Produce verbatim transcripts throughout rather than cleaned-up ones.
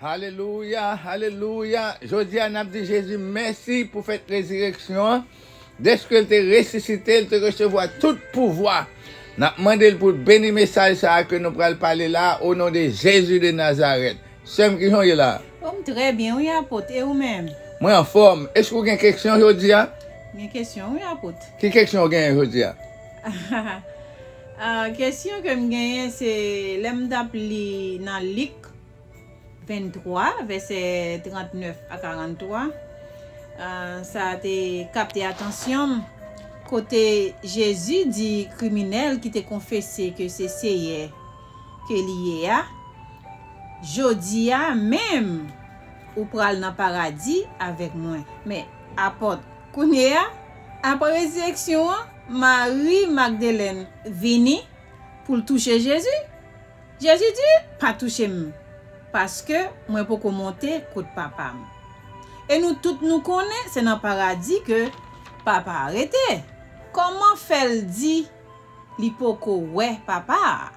Alelouya, alelouya. Jodi a, n ap di Jezi mèsi pou fèt rezireksyon an. Dèske l te resisite, l te resevwa tout pouvwa. N ap mande l pou l beni mesaj sa a ke nou pral pale la a, o non de Jezi de Nazarèt. Sè m, kijan w ye la? Oh, m trè byen, wi, apot. E ou menm? Mwen anfòm. Èske w gen keksyon jodi a? Gen keksyon, wi, apot. Ki keksyon w genyen jodi a? Ah, kesyon ke m genyen, se lè m t ap li nan Lik venntwa, vèsè trannèf a karanntwa, ah, sa te kapte atansyon m, kote Jezi di kriminèl ki te konfese ke se Seyè ke li ye a, "Jodi a menm, ou pral nan paradi avèk mwen." Men, apot, kounye a, apre rezireksyon an, Mari Magdalèn vini pou l touche Jezi. Jezi di, "Pa touche m, paske mwen poko monte kot Papa m." E nou tout nou konnen se nan paradi ke Papa a rete. Kòman fè l di li poko wè Papa a?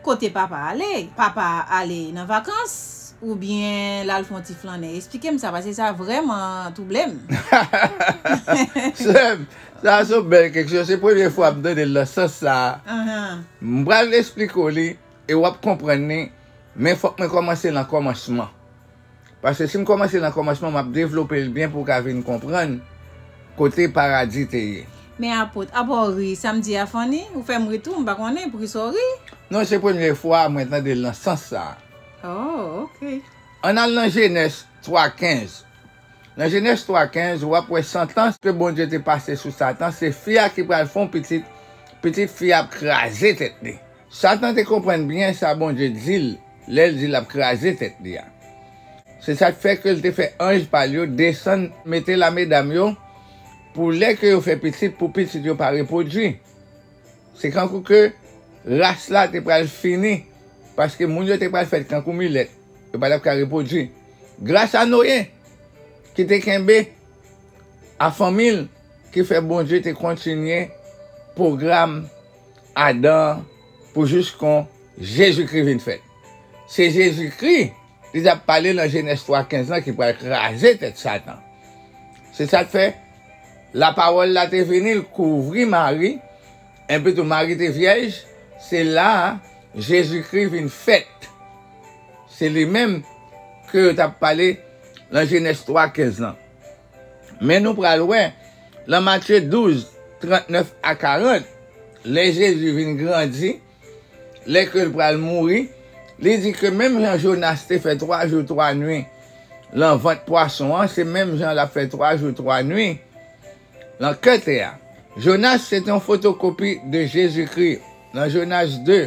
Kote Papa ale? Papa ale nan vakans oubyen l al fè yon ti flannen? Esplike m sa, paske sa vrèman twouble m. Sè m, sa se yon bèl keksyon. Se premye fwa m tande l nan sans sa a. Ahan. M pral esplike w li e w ap konprann li, men fòk mwen kòmanse nan kòmansman. Paske si m kòmanse nan kòmansman, m ap devlope l byen pou w ka vin konprann kote paradi te ye. Men apot, apa w ri, sa m di a funny? Ou fè m ri tou, m pa konnen poukisa w ri. Non, se premye fwa mwen tande l nan sans sa a. Oh, ok. Ann al nan Jenès twa kenz. Nan Jenès twa kenz, w ap wè santans ke Bondye te pase sou Satan, se fi a ki pral fè yon pitit, pitit fi a ap kraze tèt li. Satan te konprann byen sa Bondye di l lè l di l ap kraze tèt li a. Se sa k fè ke l te fè anj pa l yo desann mete la medam yo pou lè ke yo fè pitit, pou pitit yo pa repwodui. Se kankou ke ras la te pral fini, paske moun yo te pral fèt kankou milèt, yo pa t ap ka repwodui. Gras a Noye, ki te kenbe a fanmi l, ki fè Bondye te kontinye pwogram Adan an pou jis kon Jezikri vin fèt. Se Jezikri li t ap pale nan Jenès twa kenz lan ki pral kraze tèt Satan. Se sa k fè lapawòl la te vini, l kouvri Mari, enpi tou Mari te vyèj, se la a Jezikri vin fèt. Se li menm ke yo t ap pale nan Jenès twa kenz lan. Men nou pral wè, nan Matye douz, trannèf a karant, lè Jezi vin grandi, lè ke l pral mouri, li di ke menm jan Jonas te fè twa jou, twa nwi lan vant pwason an, se menm jan l ap fè twa jou, twa nwi lan kè tè a. Jonas se te yon fotokopi de Jezikri. Nan Jonas de,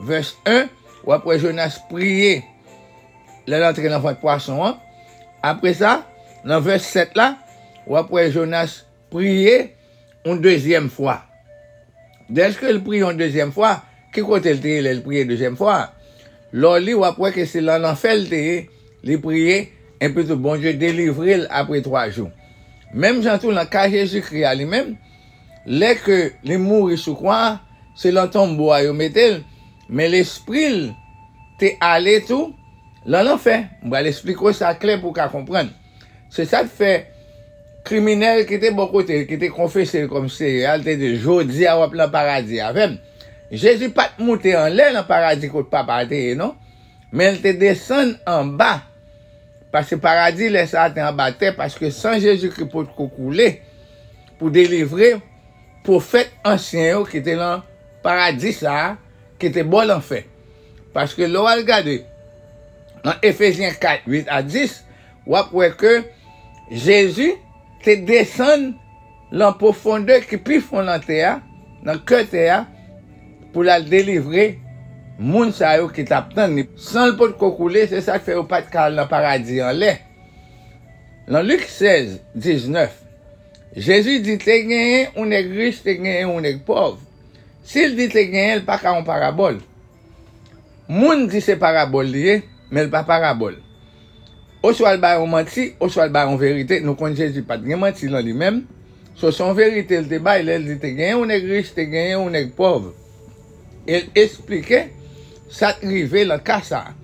vès en, w ap wè Jonas priye lè l antre nan vant pwason an. Apre sa, nan vès sèt la, w ap wè Jonas priye yon dezyèm fwa. Dèske l priye yon dezyèm fwa, ki kote l te ye lè l priye dezyèm fwa a? Lè w li, w ap wè ke se nan lanfè l te ye, li priye, enpi tou Bondye delivre l apre twa jou. Menm jan tou, nan ka Jezikri a li menm, lè ke li mouri sou kwa a, se nan tonbo a yo mete l, men lespri l te ale tou lan lanfè. M pral esplike w sa klè pou w ka konprann. Se sa k fè kriminèl ki te bò kote l, ki te konfese l kòm Seyè a, l te di l, "Jodi a w ap nan paradi avè m." Jezi pa t moute anlè nan paradi kot Papa a te ye, non, men l te desann anba. Paske paradi lè sa a te anba tè, paske san Jezikri potko koule pou delivre pwofèt ansyen yo ki te nan paradi sa a, ki te bò lanfè. Paske lè w al gade nan Efezyen kat, uit a dis, w ap wè ke Jezi te desann lan pwofondè ki pi fon lan tè a, nan kè tè a, pou l al delivre moun sa yo ki t ap tann li. San l potko koule, se sa k fè yo pa t ka al nan paradi anlè. Nan Lik sèz, diznèf, Jezi di te genyen yon nèg rich, te genyen yon nèg pòv. Si l di te genyen, l pa ka yon parabòl. Moun di se parabòl li ye, men l pa parabòl. Oswa l bay yon manti, oswa l bay yon verite. Nou konn Jezi pa t gen manti lan li menm. So, se yon verite l te bay lè l di te genyen yon nèg rich, te genyen yon nèg pòv. E l esplike sa k rive lan ka sa a.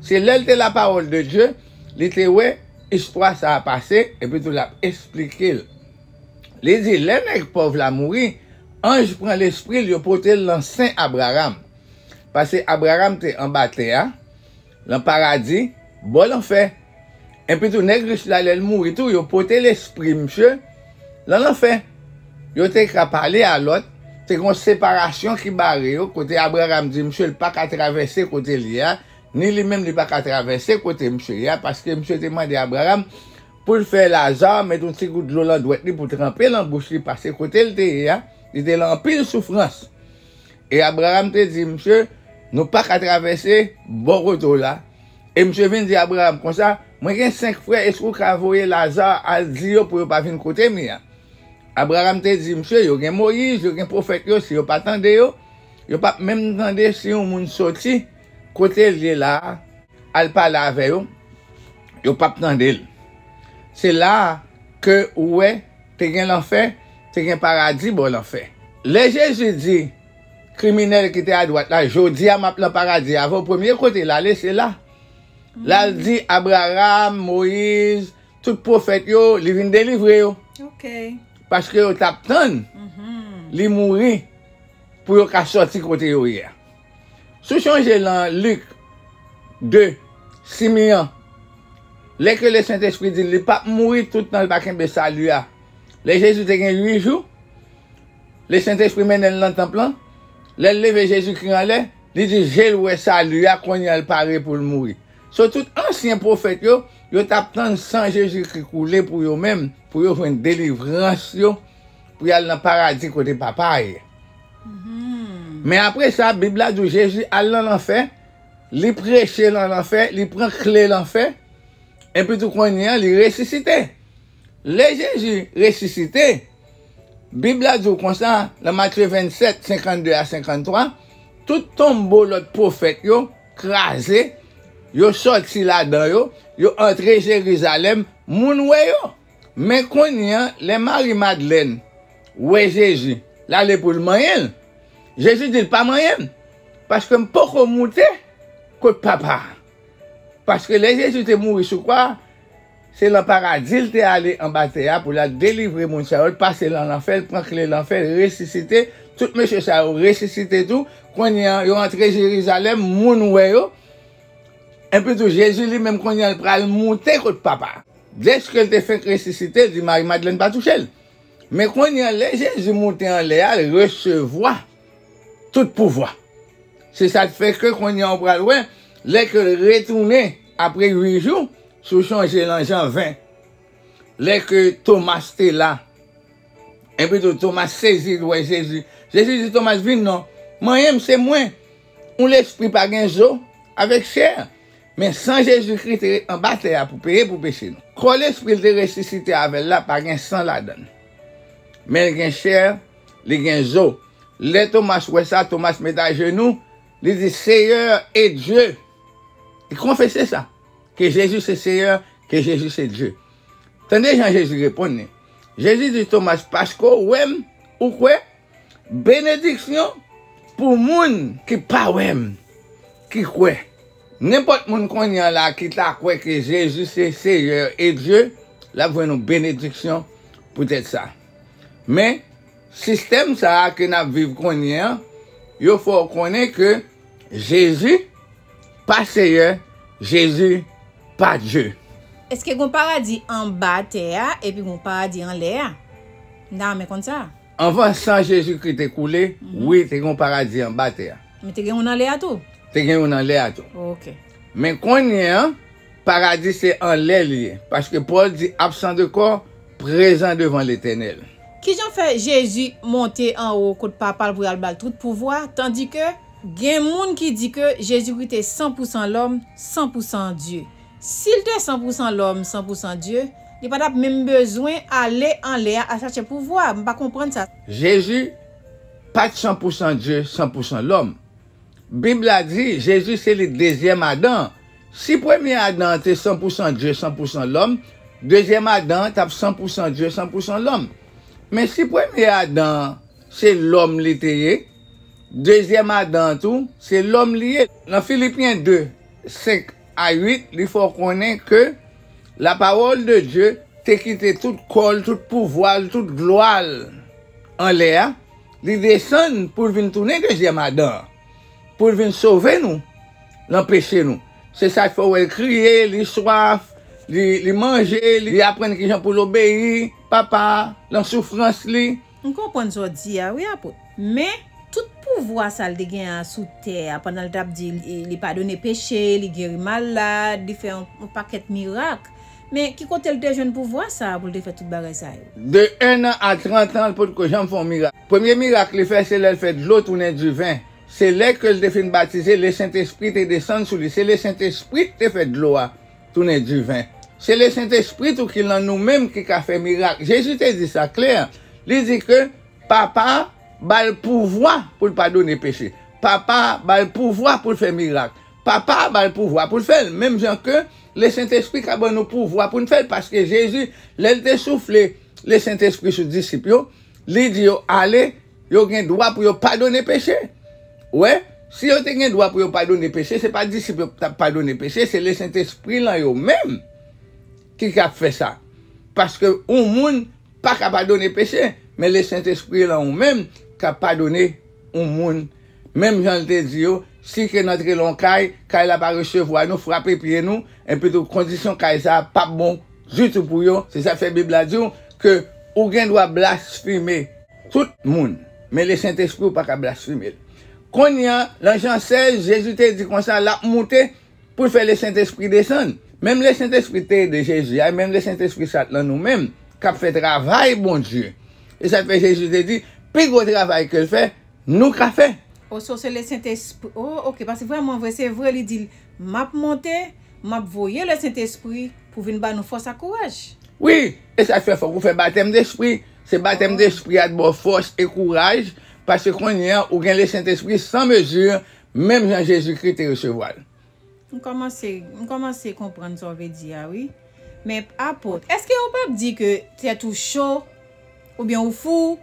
Se lè l te la pawòl de Dye, li te wè istwa sa a pase, epi tou l ap esplike l. Li di, lè nèg pòv la mouri, anj pran lespri l, yo pote l nan sen Abraram. Paske Abraram te anba tè a, nan paradi, bò lanfè. Epi tou, nèg rich la, lè l mouri tou, yo pote lespri misye nan lanfè. Yo te ka pale a lòt, te gen yon separasyon ki bare yo, kote Abraram di misye l pa ka travèse kote l ye a, ni li menm li pa ka travèse kote misye ye a, paske misye te mande Abraram pou l fè Laza met yon ti gout dlo nan dwèt li pou tranpe nan bouch li, paske kote l te ye a, li te nan anpil soufrans. E Abraram te di misye, nou pa ka travèse bò kote w la. E misye vin di Abraram konsa, mwen gen senk frè, èske w ka voye Laza al di yo pou yo pa vin kote m ye a? Abraram te di misye, yo gen Moyiz, yo gen pwofèt yo, si yo pa tande yo, yo p ap menm tande si yon moun soti kote l ye la a, al pale avè yo, yo p ap tande l. Se la a ke ou wè te gen lanfè, te gen paradi bò lanfè. Lè Jezi di kriminèl ki te adwat la, jodi a m ap nan paradi avè w, premye kote l ale, se la. L al di Abraram, Moyiz, tout pwofèt yo, li vin delivre yo. Ok. Paske yo t ap tann li mouri pou yo ka sòti kote yo ye a. Si w chonje nan Lik de, Simeyon, lè ke Lesentespri di l li p ap mouri tout tan l pa kenbe sali a. Lè Jezi te gen uit jou, Lesentespri mennen l nan tanp lan. Lè l leve Jezikri anlè, li di je l wè sali a, kounye a l pare pou l mouri. So, tout ansyen pwofèt yo, yo t ap tann san Jezikri koule pou yo menm, pou yo jwenn delivrans yo, pou y al nan paradi kote Papa a ye. Men apre sa, Bib la di w Jezi al nan lanfè, li preche nan lanfè, li pran kle lanfè, epi tou kounye a, li resisite. Lè Jezi resisite, Bib la di w konsa, nan Matye vennsèt, senkannde a senkanntwa, tout tonbo lòt pwofèt yo kraze, yo sòti ladan yo, yo antre Jerizalèm, moun wè yo. Men kounye a, lè Mari Madlèn wè Jezi, l ale pou l manyen l. Jezi di l, pa manyen m, paske m poko moute kot Papa a. Paske lè Jezi te mouri sou kwa a, se nan paradi l te ale anba tè a pou l al delivre moun sa yo. L pase nan lanfè, l pran kle lanfè, l resisite. Tout mesye sa yo resisite tou. Kounye a, yo antre Jerizalèm, moun wè yo. Epi tou, Jezi li menm kounye a, l pral moute kot Papa a. Dèske l te fenk resisite, l di Mari Madlèn pa touche l. Men kounye a, lè Jezi moute anlè a, l resevwa tout pouvwa. Se sa k fè ke kounye a, w pral wè, lè ke l retounen apre uit jou, si w chonje nan Jan ven, lè ke Tomas te la, epi tou Tomas sezi l wè Jezi. Jezi di Tomas, vin non, manyen m, se mwen. Yon lespri pa gen zo avèk chè. Men san Jezikri te anba tè a pou peye pou peche nou. Kò lespri l te resisite avè l la pa gen san ladan l. Men l gen chè, li gen zo. Lè Tomas wè sa, Tomas met ajenou, li di, Seyè e Dye. Li konfese sa, ke Jezi se Seyè, ke Jezi se Dye. Tande jan Jezi reponn li. Jezi di Tomas, paske w wè m, ou kwè? Benediksyon pou moun ki pa wè m, ki kwè. Nenpòt moun kounye a la ki ta kwè ke Jezi se Seyè e Dye, l ap jwenn yon benediksyon poutèt sa. Men, sistèm sa a ke n ap viv kounye a, yo fè w konnen ke Jezi pa Seyè, Jezi pa Dye. Èske gen yon paradi anba tè a epi gen yon paradi anlè a? M ta renmen konn sa. Anvan san Jezikri te koule, wi, te gen yon paradi anba tè a. Men te gen youn anlè a tou? Te gen youn anlè a tou. Ok. Men kounye a, paradi se anlè li ye. Paske Pòl di absent de corps, présent devant l'Éternel. Kijan fè Jezi monte anwo kot Papa l pou y al ba l tout pouvwa, tandike gen moun ki di ke Jezikri te san pou san lòm, san pou san Dye? Si l te san pou san lòm, san pou san Dye, li pa t ap menm bezwen ale anlè a al chache pouvwa. M pa konprann sa. Jezi pa t san pou san Dye, san pou san lòm. Bib la di, Jezi se li dezyèm Adan an. Si premye Adan an te san pou san Dye, san pou san lòm, dezyèm Adan an t ap san pou san Dye, san pou san lòm. Men si premye Adan an se lòm li te ye, dezyèm Adan an tou, se lòm li ye. Nan Filipyen de, senk a uit, li fè w konnen ke la parole de Dieu te kite tout kò l, tout pouvwa l, tout glwa l anlè a, li desann pou l vin tounen dezyèm Adan an, pou l vin sove nou nan peche nou. Se sa k fè w wè l kriye, li swaf, li, li manje, li aprann kijan pou l obeyi Papa a nan soufrans li. M konprann sa w di a, wi, apot. Men, tout pouvwa sa l te gen an sou tè a, pandan l t ap di li, li padone peche, li geri malad, li fè yon, yon pakèt mirak. Men, ki kote l te jwenn pouvwa sa a pou l te fè tout bagay sa yo? De un an a trant an, l potko janm fè yon mirak. Premye mirak li fè, se lè l fè dlo tounen diven. Se lè ke l te fin batize, Lesentespri te desann sou li. Se Lesentespri ki te fè dlo a tounen diven. Se Lesentespri tou ki lan nou menm ki ka fè mirak. Jezi te di sa klè. Li di ke Papa a ba l pouvwa pou l padone peche. Papa a ba l pouvwa pou l fè mirak. Papa a ba l pouvwa pou l fè l. Menm jan ke Lesentespri ka ban nou pouvwa pou n fè l. Paske Jezi, lè l te soufle Lesentespri sou disip yo, li di yo, "Ale, yo gen dwa pou yo padone peche." Wè, si yo te gen dwa pou yo padone peche, se pa disip yo t ap padone peche, se Lesentespri lan yo menm ki, k ap fè sa. Paske yon moun pa ka padone peche, men Lesentespri lan ou menm ka padone yon moun. Menm jan l te di yo, "Si ke n antre lan yon kay, kay la pa resevwa nou, frape pye nou, epi tou kondisyon kay sa a p ap bon ditou pou yo." Se sa k fè Bib la di w ke ou gen dwa blasfime tout moun, men Lesentespri ou pa ka blasfime l. Kounye a, lan Jan sèz, Jezi te di konsa, l ap moute pou l fè Lesentespri desann. Menm Lesentespri te ede Jezi a, menm Lesentespri sa t lan nou menm, k ap fè travay Bondye. E sa k fè Jezi te di, pi gwo travay ke l fè, nou ka fè. O, so se Lesentespri. O, oke, paske vrèman vre, se vre, li di l, "M ap monte, m ap voye Lesentespri pou vin ba nou fòs ak kouraj." Wi, e sa k fè fòk ou fè batèm despri. Se batèm despri a t ba w fòs e kouraj, paske kounye a, ou gen Lesentespri san mezi, menm jan Jezikri te resevwa l. M kòmanse, m kòmanse konprann sa w vle di a, wi. Men, apot, èske w p ap di ke tèt ou cho, oubyen ou fou,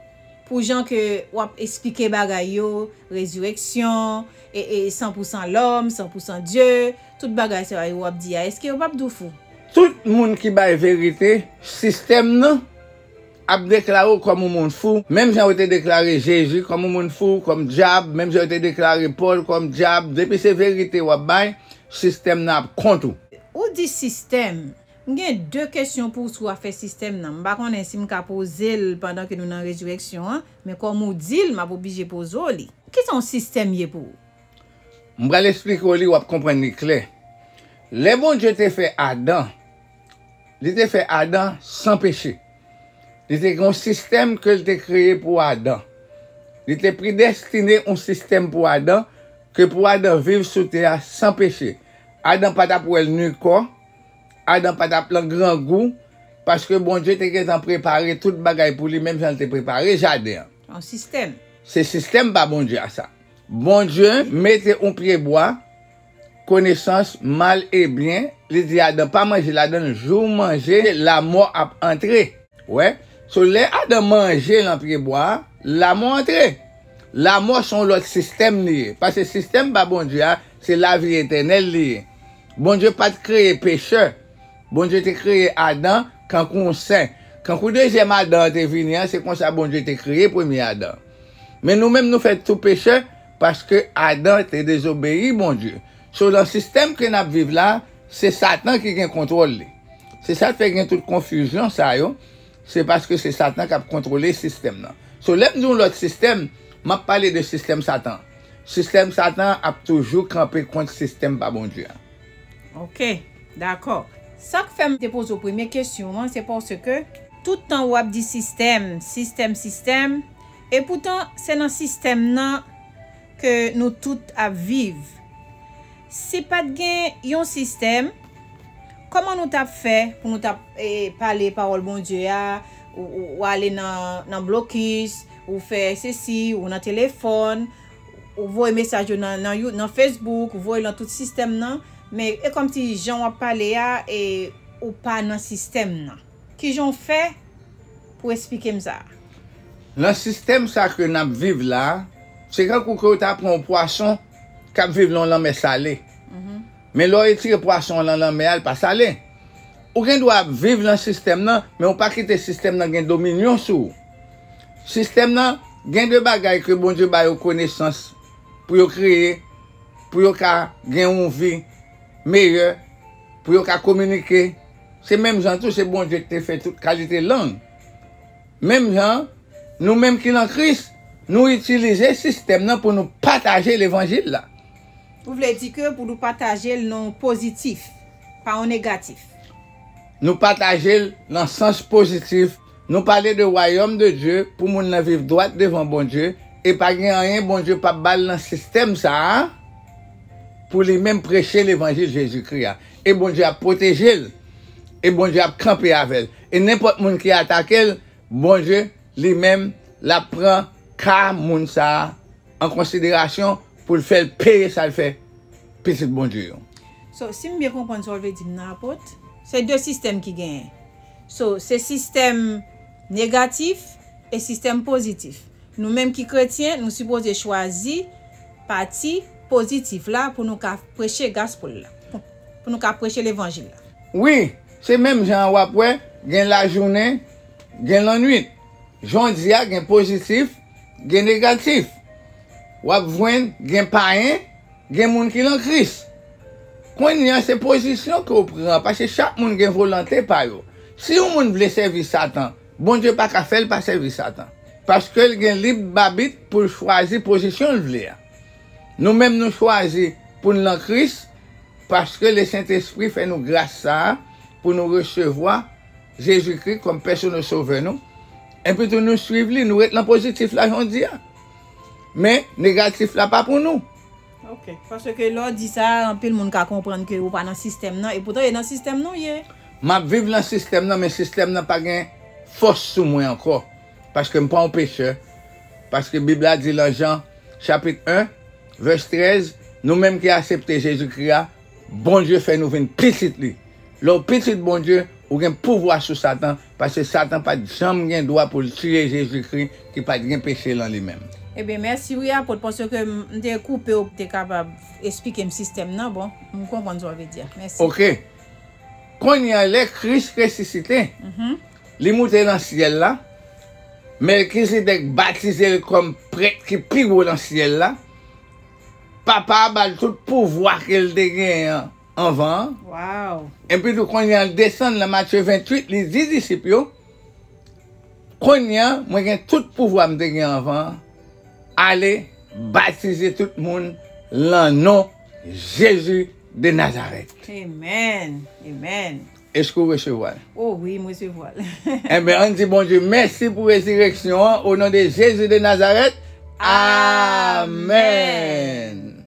pou jan ke w ap esplike bagay yo, rezirèksyon, e, e san pou san lòm, san pou san Dye, tout bagay sa yo w ap di a, èske yo p ap di w fou? Tout moun ki bay verite, sistèm nan, ap deklare w kòm yon moun fou, menm jan yo te deklare Jezi kòm yon moun fou, kòm dyab, menm jan yo te deklare Pòl kòm dyab. Depi se verite w ap bay, sistèm nan ap kont ou. Ou di sistèm. M gen de kesyon pou w sou afè sistèm nan. M pa konnen si m ka poze l pandan ke nou nan rezirèksyon an, men kòm ou di l, m ap oblije poze w li. Kisa yon sistèm ye pou ou? M pral esplike w li, w ap konprann li klè. Lè Bondye te fè Adan, li te fè Adan san peche. Li te gen yon sistèm ke l te kreye pou Adan. Li te predestine yon sistèm pou Adan, ke pou Adan viv sou tè a san peche. Adan pa t ap wè l ni kò, Adan pa t ap lan grangou, paske Bondye te gentan prepare tout bagay pou li, menm jan l te prepare jaden an. Yon sistèm. Se sistèm pa Bondye a sa. Bondye mete yon pyebwa, konesans mal e byen, li di Adan pa manje ladan l, jou w manje, lanmò ap antre. Wè? So, lè Adan manje lan pyebwa a, lanmò antre. Lanmò se yon lòt sistèm li ye. Paske sistèm pa Bondye a, se lavi etènèl li ye. Bondye pa t kreye pechè. Bondye te kreye Adan kankou yon sen. Kankou dezyèm Adan an te vini an, se konsa Bondye te kreye premye Adan. Men nou menm nou fèt tou pechè paske Adan te dezobeyi Bondye. So, lan sistèm ke n ap viv la, se Satan ki gen kontwòl li. Se sa k fè gen tout konfizyon sa yo, se paske se Satan k ap kontwole sistèm nan. So, lè m di yon lòt sistèm, m ap pale de sistèm Satan. Sistèm Satan ap toujou kanpe kont sistèm pa Bondye a. Oke, dakò. Sa k fè m te poze w premye kesyon an, se paske tout tan w ap di sistèm, sistèm, sistèm, e poutan se nan sistèm nan ke nou tout ap viv. Si pa t gen yon sistèm, kòman nou t ap fè pou nou t ap, e, pale pawòl Bondye a, ou, ou, ou ale nan, nan blokis, ou fè sesi, ou nan telefòn, ou voye mesaj yo nan, nan You-, nan Facebook, ou voye lan tout sistèm nan, men e kòmsi jan w ap pale a, e ou pa nan sistèm nan. Kijan w fè pou w esplike m sa? Lan sistèm sa ke n ap viv la, se kankou ke w ta pran yon pwason k ap viv lan yon lanmè sale. Mhm. Men lè w retire pwason an nan lanmè a, l pa sale. Ou gen dwa ap viv nan sistèm nan, men ou pa kite sistèm nan gen dominyon sou ou. Sistèm nan, gen de bagay ke Bondye ba yo konesans pou yo kreye, pou yo ka gen yon vi meyè, pou yo ka kominike. Se menm jan tou, se Bondye ki te fè tout kalite lang. Menm jan, nou menm ki nan Kris, nou itilize sistèm nan pou nou pataje levanjil la. Ou vle di ke pou nou pataje l nan pozitif, pa yon negatif. Nou pataje l nan sans pozitif. Nou pale de wayòm de Dye pou moun nan viv dwat devan Bondye, e pa gen anyen Bondye p ap ba l nan sistèm sa a pou li menm preche levanjil Jezikri a. E Bondye ap pwoteje l, e Bondye ap kanpe avè l. E nenpòt moun ki atake l, Bondye li menm l ap pran ka moun sa a an konsiderasyon pou l fè l peye sa l fè pitit Bondye yo. So, si m byen konprann sa w vle di m nan, apot, se de sistèm ki genyen. So, se sistèm negatif e sistèm pozitif. Nou menm ki kretyen, nou sipoze chwazi pati pozitif la pou nou ka preche gaspèl la, pou, pou nou ka preche levanjil la. Wi, se menm jan an w ap wè, gen lajounen, gen lannwit. Jodi a, gen pozitif, gen negatif. W ap jwenn gen payen, gen moun ki nan Kris. Kounye a, se pozisyon ke w pran, paske chak moun gen volonte pa yo. Si yon moun vle sèvi Satan, Bondye pa ka fè l pa sèvi Satan. Paske l gen lib abit pou l chwazi pozisyon l vle a. Nou menm, nou chwazi pou n nan Kris, paske Lesentespri fè nou gras sa a pou nou resevwa Jezikri kòm pèsonèl sovè nou. Epi tou, nou swiv li, nou ret nan pozitif la jodi a. Men, negatif la pa pou nou. Ok. Paske lè w di sa, anpil moun ka konprann ke ou pa nan sistèm nan, e poutan e nan sistèm nan w ye. M ap viv nan sistèm nan, men sistèm nan pa gen fòs sou mwen ankò. Paske m pa yon pechè. Paske Bib la di nan Jan, chapit en, vès trèz, nou menm ki aksepte Jezikri a, Bondye fè nou vin pitit li. Lè w pitit Bondye, ou gen pouvwa sou Satan, paske Satan pa t janm gen dwa pou l tiye Jezikri ki pa t gen peche lan li menm. Ebyen, mèsi wi, apot, paske m te koupe w, te kapab esplike m sistèm nan. Bon, m konprann sa w vle di a. Mèsi. Ok. Kounye a, lè Kris resisite, li moute nan syèl la, Mèlkizedèk batize l kòm prèt ki pi wo nan syèl la. Papa a ba l tout pouvwa ke l te genyen an anvan an. Epi tou, kounye a, l desann nan Matye venntuit, li di disip yo, kounye a, mwen gen tout pouvwa m te gen anvan an. Ale, batize tout moun lan non Jezi de Nazarèt. Amen. Amen. Èske w resevwa l? O wi, m resevwa l. Enben, ann di Bondye mèsi pou rezireksyon an, o non de Jezi de Nazarèt. Amèn.